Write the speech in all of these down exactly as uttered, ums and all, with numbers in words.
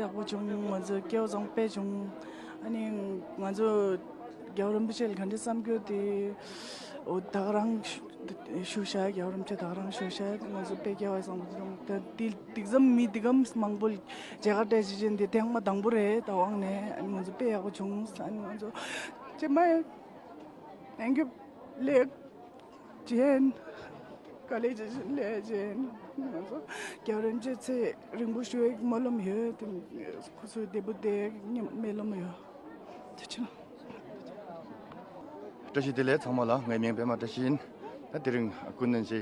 ཡག་པོ་བྱུང་། ང་ཚོ་སྐལ་བ་བཟང་དཔེ་བྱུང་། ཨ་ནི་ང་ཚོ་རྒྱལ་བ་རིན་པོ་ཆེ་ལ་ག་འདྲ་བསམ་རྒྱུ་དེ། འོ་ད་ག་རང་ཞུ་བཞག་རྒྱལ་བ་རིན་པོ་ཆེ་ད་ག་རང་ཞུ་བཞག་ང་ཚོ་དཔེ་སྐལ་བ་བཟང་པོ་བྱུང་། ད་དེ་དེ་ཙམ་མི་དེ་གམ་མང་པོ་མཇལ་ཁ་སྤྲད་བྱེད་ཅན་དེ་ཐེངས་མ་དང་པོ་རེད། ད་དབང་ནས་ཨ་ནི་ང་ཚོ་དཔེ་ཡག་པོ་བྱུང་། ཨ་ནི་ང་ཚོ་ཅེ་མ་ཡ། Thank you. ལེགས། ཅན། དཀའ་ལས་ཆེ་ཆེ་ལས་ཅན། ང་ཚོ་རྒྱལ་བ་རིན་པོ་ཆེ་ཚེ་རིང་པོ་བཞུགས་སྨོན་ལམ་ཡོད། དེ་ཁོ་ཚོའི་བདེ་པོ་བསྡད་སྨོན་ལམ་ཡོད། ཐུགས་རྗེ་ཆེ། བཀྲ་ཤིས་བདེ་ལེགས་ཚང་མ་ལ། ངའི་མིང་པད་མ་བཀྲ་ཤིས་ཡིན། ད་དེ་རིང་ཀུན་ལྡན་གྱི་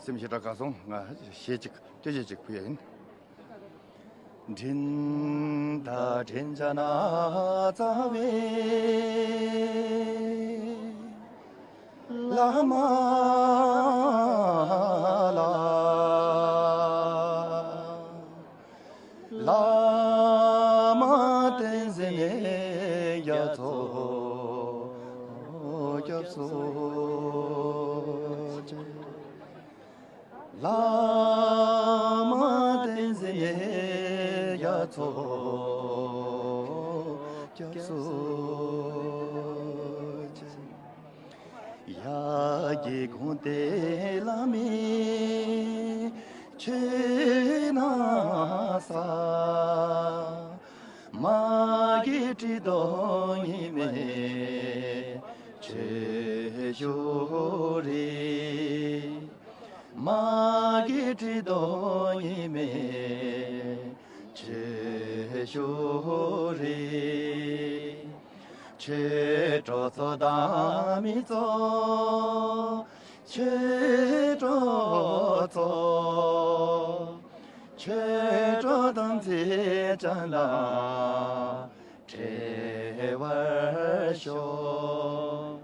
སེམས་ཞེ་དྲག་དགའ་སོང་། ང་གཞས་གཅིག་སྐད་ཆ་གཅིག་ཕུལ་ཡ་ཡིན། འདྲེན་དང་འདྲེན་བྱ་ན་རྩ་བའི་བླ་མ་ལ། བླ་མ་བསྟེན་ཟིན་ནས་རྒྱ་མཚོ་སྐྱབས་སུ་མཆི། བླ་མ་བསྟེན་ཟིན་ནས་རྒྱ་མཚོ་སྐྱབས་སུ་མཆི། ཡ་གི་གུང་སྟེ་བླ་མའི་ཆོས་ན་ས། མ་གི་ཁྲི་གདུགས་ཉི་མའི་ཆོས་ཞུ་རེ། མ་གི་ཁྲི་གདུགས་ཉི་མའི་ཆོས་ཞུ་རེ། ཆོས་གྲོགས་ཚོགས་དང་མི་ཚོགས། ཆོས་གྲོགས་ཚོགས། ཆོས་གྲོགས་དམ་ཚིག་ཅན་དང་འབྲེལ་བར་ཤོག་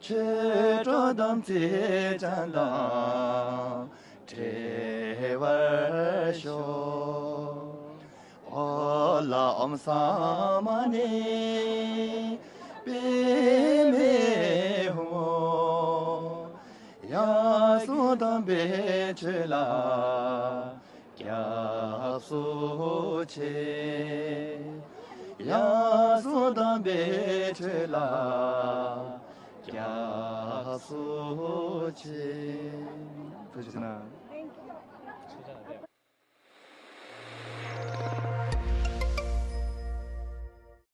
ཆོས་གྲོགས་དམ་ཚིག་ཅན་དང་འབྲེལ་བར་ཤོག་ཨོ་ལ་ཨོཾ་ས་མ་ཎི་པདྨེ་ཧཱུྃ། ཡང་སོ་དམ་པའི་ཆོས་ལ་སྐྱབས་སུ་མཆི། ཡང་སོ་དམ་པའི་ཆོས་ལ་སྐྱབས་སུ་མཆི། ཐུགས་རྗེ་གནང་།